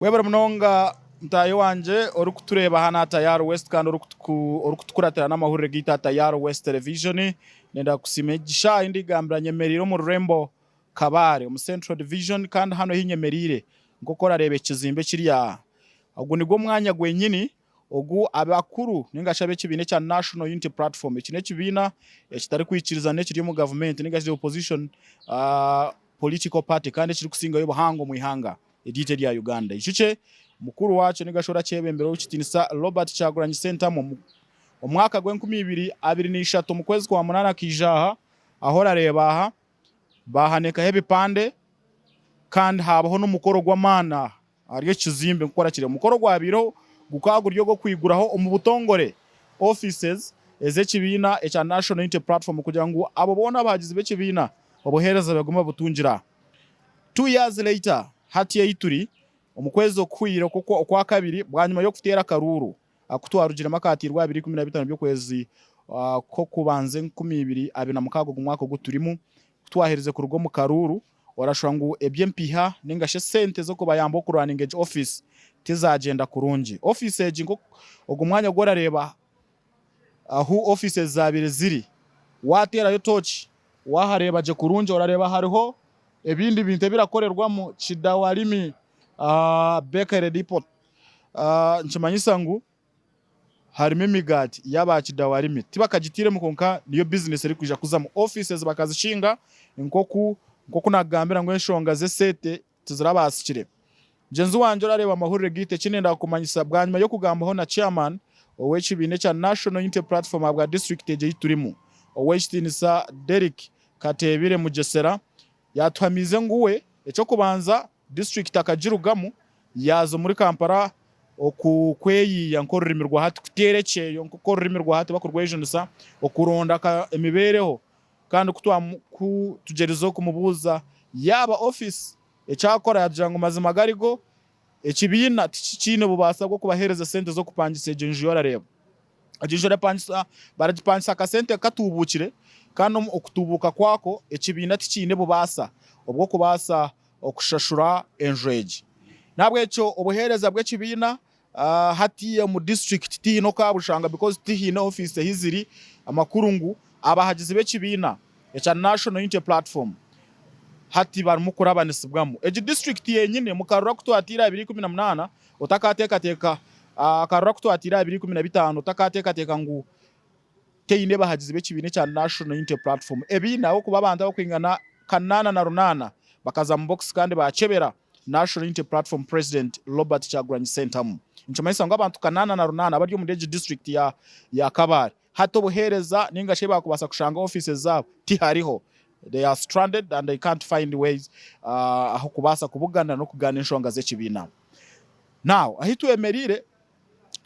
Webare munonga mutaahi wangye orikutureeba hanu aha Tayari West kandi orikutukuratira n'amahurire gaitu aha Tayari West Television. Nenda kukusiima egi shaaha ei ndigambira nyemereire omu rurembo Kabale omu Central Division kandi hanu ahi nyemereire nk'oku orareeba ekizimbe ekiri aha, ogu nigwo mwanya gwenyini ogu abakuru ninga shi ab'ekibiina ekya National Unity Platform, eki n'ekibiina ekitarikwikirizana ekiri omu gavumenti ninga shi the opposition political party kandi ekirikusingayo obuhango omu ihanga eryaitu erya Uganda. Ijukye mukuru waakyo ninga shi orakyebembera Owekitiinisa Robert Kyagulanyi Ssentamu omu mwaka gw'enkumi ibiri abiri na ishatu omu kwezi kwa munaana akaija aha ahu orareeba aha baahanikaho ebipande kandi haabaho n'omukoro gw'amaani aha ahari eki kizimbe nk'oku orakireeba. Omukoro ogwabaireho gukaba guri ogw'okwiguraho omu butongore offices ez'ekibiina ekya National Unity Platform kugira ngu abo boona abahagizi b'ekibiina obuheereza bagume babutungire aha. 2 years later hati ei turi omu kwezi okuhweire okwakabiri bwanyima y'okuteera akaruuru aku twarugiremu akateirwe aha biro 15 by'okwezi kw'okubanza 2026 ogu mwaka ogu turimu. Ku twaherize kuruga omu karuuru orashusha ngu eby'empiiha ninga shi esente z'okubayamba okurunninga egi ofiisi tizagyenda kurungi. Ofiisi egi ogu mwanya ogu orareeba ahu ofiisi ezi zaabaire ziri waateerayo tooki waahareeba gye kurungi orareeba hariho ebindi bintu ebirakorerwamu Kidawalimi Bakery Depot nikimanyisa ngu harimu emigaati y'aba Kidawalimi tibakagitairemu kwonka niyo bizinesi erikwija kuzamu. Ofiisi bakazikinga nk'oku nk'oku naakugambira ngu enshonga z'esente tizirabaasikire. Mugyenzi wangye orareeba amahurire gaitu eki nenda kukumanyisa bwanyima y'okugambaho na chairman ow'ekibiina ekya National Unity Platform ahabwa disiturikiti egi ei turimu, Ow'ekitiinisa Derrick Kateebire Mugyesera yaatuhamiize ngu we eky'okubanza disiturikiti akagirugamu yaaza omuri Kampala okweyiiya nk'orurimi rwa hati kuteera ekyeyo nk'oku orurimi rwa hati bakurwejunisa okuronda emibeereho kandi ku tugyerizeho kumubuuza yaaba ofiisi Eki akora yaagira ngu mazima garigo, ekibiina tikiine bubaasa bw'okubaheereza sente z'okupangisa egyo nju y'orareeba. Egyo nju erapangisa, baragipangisa akasente katuubuukire kandi okutuubuuka kwako ekibiina tikiine bubaasa obw'okubaasa okushashura enju egi. N'ahabw'ekyo obuheereza bw'ekibiina hati omu disiturikiti tihaine oku wabushanga because tihaine ofiisi ahu ziri. Amakuru ngu abahagizi b'ekibiina ekya National Unity Platform hati barimu kurabanisibwamu. Egi disiturikiti yenyine omu karuru aku twataire aha 2018 otakateekateeka, akaruru aku twataire aha 2015 otakateekateeka ngu teine bahagizi b'ekibiina ekya National Unity Platform. Ebiine ahabw'okuba abantu abarikwingana 808 bakaza omu bokisi kandi baakyebera National Unity Platform President Robert Kyagulanyi Ssentamu. Nikimanyisa ngu abantu 808 abari omuri egi disiturikiti ya Kabale hati obuheereza ninga shi bakubaasa kushanga offices zaabo tihariho. They are stranded and they can't find ways ah'okubaasa kubugana n'okugaana enshonga z'ekibiina. Now ahi twemereire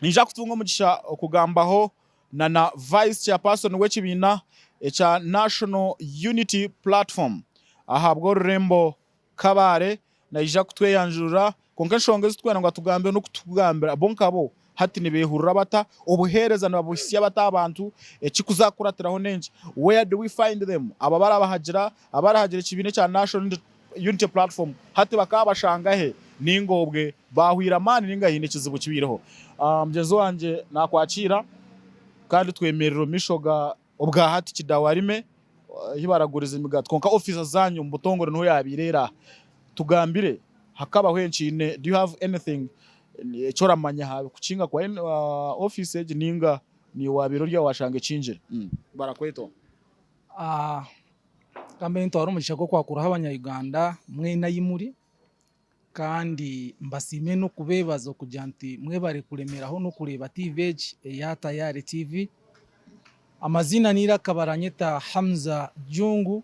ninyija kutunga omugisha okugambaho na na Vice Chairperson w'ekibiina ekya National Unity Platform ahabw'orurembo Kabale naija kutweyanjurira, kwonka enshonga ezi turikwenda ngu atugambire n'okutugambira bo nkabo hati nibeehurira bata, obuheereza nibabuhitsya bata aha bantu, ekirikuzakuratiraho n'enki, where do we find them, abo abarabahagira, abarahagira ekibiina ekya National Unity Platform hati bakaabashanga he ninga obwe baahwire amaani ninga haine ekizibu kibaireho. Mugyenzi wangye naakwakiira kandi twemerera omu maisho ga Obwa hati Kidawarime ahi baraguriza emigaati kwonka office zanyu omu butongore niho yabaire eri aha. Tugambire hakabaho enkiine do you have anything eki oramanya aha kukinga kwa office egi ninga niiwe wabaire ori aho washanga ekingire? Barakweta oha? Ka mbe nintwara omugisha gw'okwakuraho abanya Uganda mwena ahi muri Kandi mbasiime n'okubeebaza okugira nti mwebare kuremeraho n'okureeba TV egi eya Tayari TV. Amaziina n'eiraka baranyeta Hamza Jungu,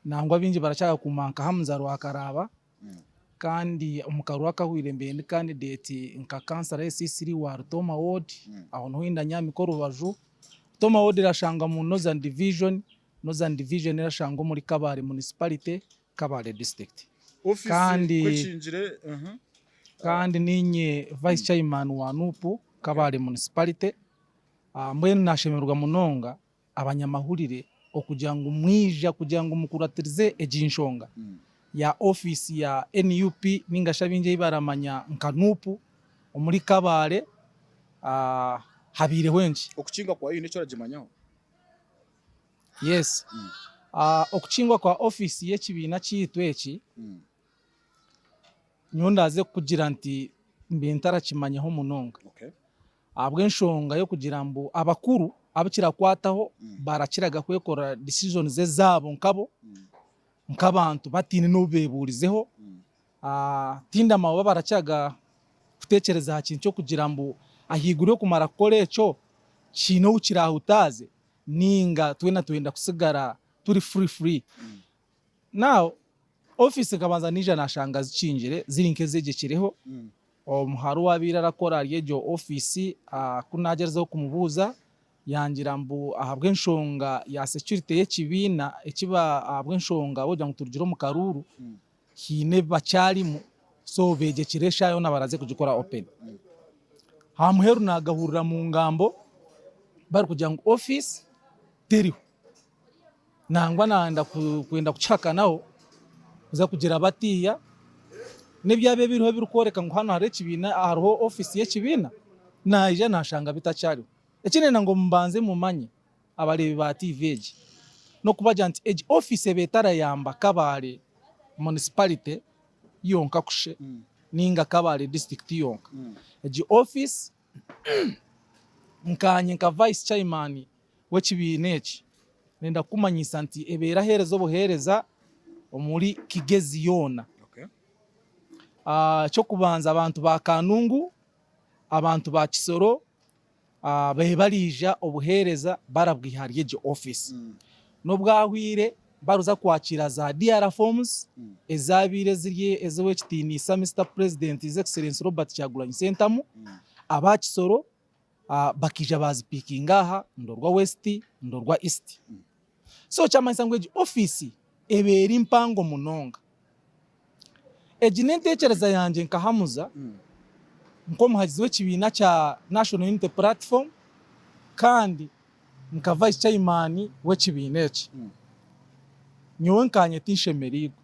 nangwa baingi barakira kumpuma nka Hamza Rwakaraaba. Kandi omu karuru akahweire mbaire ndi candidate nka kansara SC3 wa Rutooma ward, aho niho ndanyamika orubaju. Rutooma ward erashangwa omu Northern Division, Northern Division erashangwa omuri Kabale Municipality. Kabale District. Kandi kandi niinye Vice Chairman wa NUP Kabale Municipality. Mbwenu nashemererwa munonga abanyamahurire okugira ngu mwija kugira ngu mukuratirize egi nshonga. ya ofiisi ya NUP ninga shi abaingi ei baramanya nka Nup omuri Kabale habaireho enki? Okukinga kwayo haine eki oragimanyaho? Yes. Okukingwa kwa ofiisi y'ekibiina kyaitu eki, nyowe ndaaze kukugira nti mbaire ntarakimanyaho munonga. Ahabw'enshonga y'okugira ngu abakuru abu kirakwataho barakiraga kwekorera decisions ezaabo nkabo nk'abantu bataine n'obu beebuurizeho. Tindamanya oba barakiraga kuteekyereza aha kintu ky'okugira ngu ahaiguru y'okumara kukora ekyo, kiine ou kiraahutaaze nainga twena twenda kusigara turi free free. Now ofiisi nkabanza naija nashanga zikingire ziri nk'ezegyekireho, omuhara owabaire arakora ahari egyo ofiisi ku nagyerizeho kumubuuza yangira mbu ahabw'enshonga ya security y'ekibiina eki ahabw'enshonga ahabw'okugira ngu turugire omu karuuru haine ebi bakyarimu so begyekire eshaaha yoona baraze kugikora open. Aha muheru nagahurira omu ngambo barikugira ngu ofiisi teriho. Nangwa nayenda kwenda kukihakanaho kuza kugira batiiya n'ebyaba ebiriho ebirikworeka ngu hanu hariho ekibiina hariho ofiisi y'ekibiina naija nashanga bitakyariho. Eki ndenda ngu mubanze mumanye abareebi ba TV egi n'okubagira nti egi ofiisi eba etarayamba Kabale Municipality yonka kushe ninga Kabale District yonka. Egi ofiisi nkanye nka Vice Chairman w'ekibiina eki, nenda kukumanyisa nti ebeera aheereza obuheereza omuri Kigezi yoona. Eky'okubanza abantu ba Kanungu, abantu ba Kisoro babe bariija obuheereza barabwiha ahari egyo ofiisi. N'obwahwire baruza kwakiira za DR forms ezabaire ziri ez'owekitiinisa Mister President His Excellency Robert Kyagulanyi Ssentamu, aba Kisoro bakaija baazipiikinga aha Ndorwa West, Ndorwa East. So kyamanyisa ngu egi ofiisi eba eri mpango munonga. Egi n'enteekyereza yangye nka Hamuza, nk'omuhagizi w'ekibiina kya National Unity Platform kandi nka Vice Chairman w'ekibiina eki. Nyowe nkanye tinshemereirwe.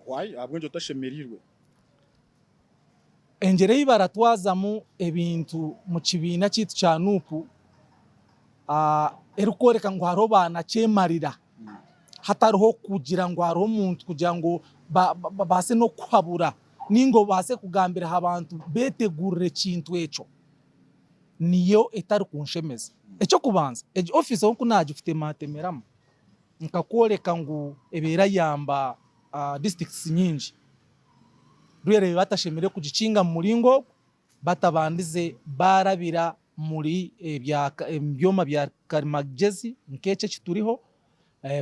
Why? Ahabw'enki otashemereirwe? Engyeri ei baratwazamu ebintu mu kibiina kyaitu kya Nup erikworeka ngu hariho baanakyemarira hatariho kugira ngu hariho omuntu kugira ngu babaase n'okukuhabura ninga obaase kugambira aha bantu betegurire ekintu ekyo niyo etarikunshemeza. Eky'okubanza egi ofiisi obu nagikuteemateemeramu nkakworeka ngu eba erayamba disiturikiti nyingi. Rwere batashemereire kugikinga mu muringo ogwo batabandize baarabira muri ebyoma bya karimagyezi nk'eki ekituriho,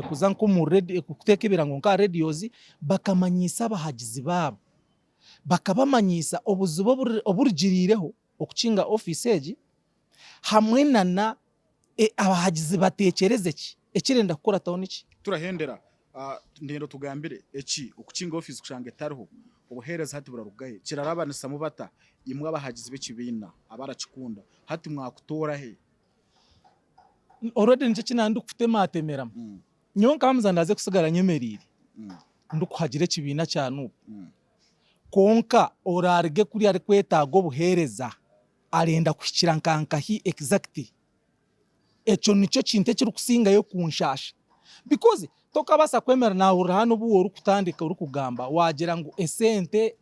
kuza nk'omu kuteeka ebirango nk'aha radios bakamanyiisa abahagizi baabo, bakabamanyiisa obuzibu oburugiriireho okukinga ofiisi egi hamwe nana abahagizi bateekyereze ki ekirenda kukurataho niki. Turahendera ndenda otugambire eki okukinga ofiisi kushanga etariho, obuheereza hati buraruga he? Kirarabanisamu bata imwe abahagizi b'ekibiina abarakikunda hati mwakutoora he? Already nikyo eki naaba ndikutematemeramu. Nyowe nka Hamza ndaaze kusigara nyemereire ndikuhagira ekibiina kya Nup. Kwonka oraaruge kuriya arikwetaaga obuheereza arenda kuhikira nka nkahi exactly. Ekyo nikyo kintu ekirikusingayo kunshaasha because tokabaasa kwemera naahurira hanu obu orikutandika orikugamba waagira ngu esente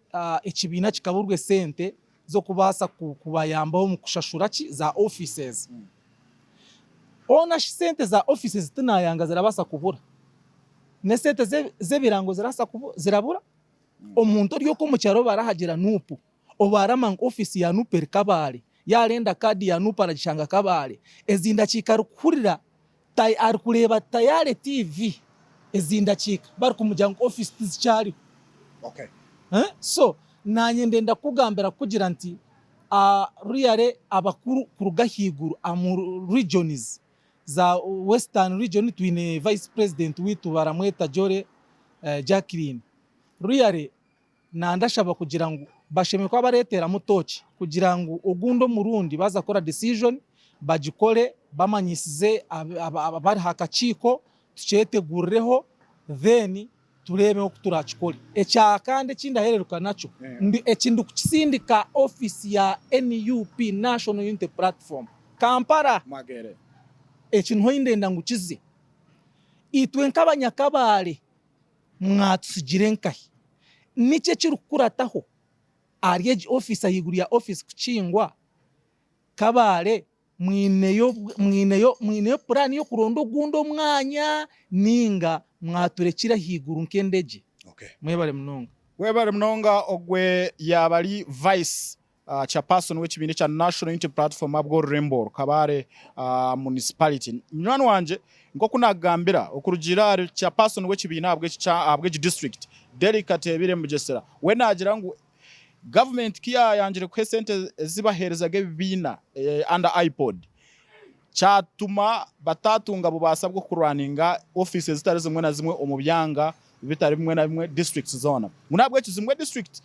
ekibiina kikaburwa esente z'okubaasa kubayambaho omu kushashura ki za offices. Hoona shi sente za offices tinaayanga zirabaasa kubura? N'esente z'ebirango zirabaasa zirabura? Omuntu ori okwo omu kyaro barahagira Nup Obu arama ngu ofiisi ya NUP eri Kabale, yarenda kaadi ya NUP aragishanga Kabale. Ezi ndakiika arikuhurira arikureeba Tayare TV ezi ndakiika barikumugira ngu ofiisi tizikyariho. So nanye ndenda kukugambira kukugira nti really abakuru kuruga ahaiguru omu regions za Western region twine vice president waitu baramweta Jolly Jacqueline really Nandashaba kugira ngu bashemereire kuba bareeteramu tooki kugira ngu ogundi omurundi baaza kukora decision bagikore bamanyisize abari aha kakiiko tukyetegurireho then. Tureebe oku turakikore. Ekya kandi eki ndahereruka nakyo, ndi eki ndikukisindika ofiisi ya NUP, National Unity Platform, Kampala. Eki niho ei ndenda ngu kize. Itwe nk'abanyakabaale mwatusigire nkahi? Niki ekirikukurataho ahari egi ofiisi ahaiguru ya ofiisi kukingwa? Kabale mwineyo mwineyo mwineyo puraani y'okuronda ogundi omwanya ninga mwaturekire ahaiguru nk'endegye? Okay. Mwebare munonga. Webare munonga ogwe yaaba ari vice chairperson w'ekibiina ekya National Unity Platform ahabw'orurembo oru Kabale Municipality. Munywani wangye nk'oku naakugambira okurugiirira ahari chairperson w'ekibiina ahabw'egi district Derrick Kateebire Mugyesera we naagira ngu Gavumenti ku yaayangire kuha esente ezi baheerezaga ebibiina under IPOD, kyatuma bataatunga bubaasa bw'okurwaninga ofiisi ezitari zimwe na zimwe omu byanga bitari bimwe na bimwe, districts zoona. Ngu n'ahabw'ekyo zimwe district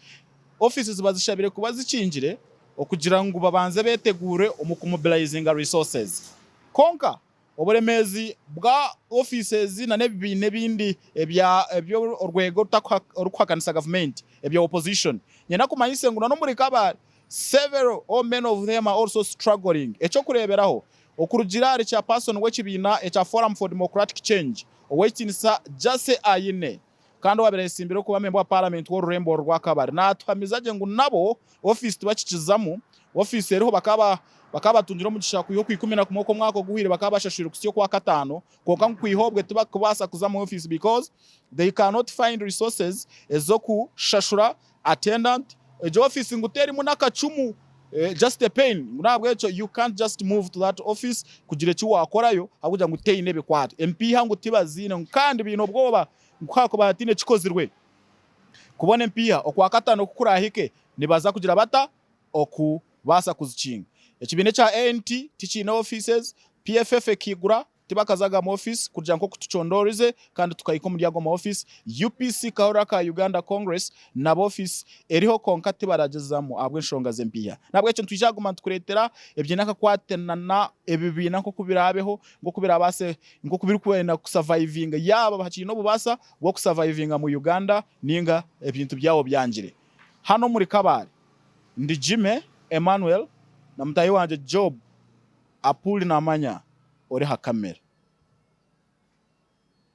ofiisi zibazishabire kuba zikingire okugira ngu babanze beeteguure omu kumobilizinga resources. Kwonka Oburemeezi bwa ofiisi ezi nana ebibiina ebindi ebya eby'orwego orurikuhakanisa gavumenti ebya opposition. Nyenda kumanyise ngu nana omuri Kabale several or many of them are also struggling. Eky'okureeberaho, okurugiirira ahari chairperson w'ekibiina ekya Forum for Democratic Change, Ow'ekitiinisa Jase Ayine kandi owaabaire ayesimbire okuba memba wa paramenti w'orurembo oru rwa Kabale naatuhamiza gye ngu nabo ofiisi tibakikizamu. Ofiisi eriho bakaba bakaba batungire omugisha kwiha Okwikuminakumwe okw'omwaka oguhweire bakaba bashashwire kuhitsya Okwakataano kwonka ngu kwiha obwe tibakubaasa kuza mu ofiisi because they cannot find resources ez'okushashura attendant. Egyo ofiisi ngu terimu n'akacumu just a pain ngu n'ahabw'ekyo you can't just move to that office kugira eki waakorayo ahabw'okugira ngu teine ebikwato. Empiiha ngu tibaziine ngu kandi baine obwoba ngu ku haakuba hataine ekikozirwe kubona empiiha Okwakataano ku kuraahike nibaza kugira bata okubaasa kuzikinga. Ekibiina ekya ANT tikiine offices, PFF ekaigura tibakazaga mu office kugira nk'oku tucondoorize kandi tukahika omuri ago ma office. UPC Kahurira ka Uganda Congress nabo office eriho kwonka tibaragyezamu ahabw'enshonga z'empiiha. N'ahabw'ekyo nitwija kuguma nitukureetera ebiine akakwate na ebibiina nk'oku biraabeho, nk'oku birabaase, nk'oku birikwenda kusavaivinga yaaba hakiine obubaasa bw'okusavaivinga mu Uganda ninga ebintu byabo byangire. Hanu omuri Kabale ndi Jimmy Emmanuel na mutaahi wangye Job Apuuli Namanya ori aha kamera.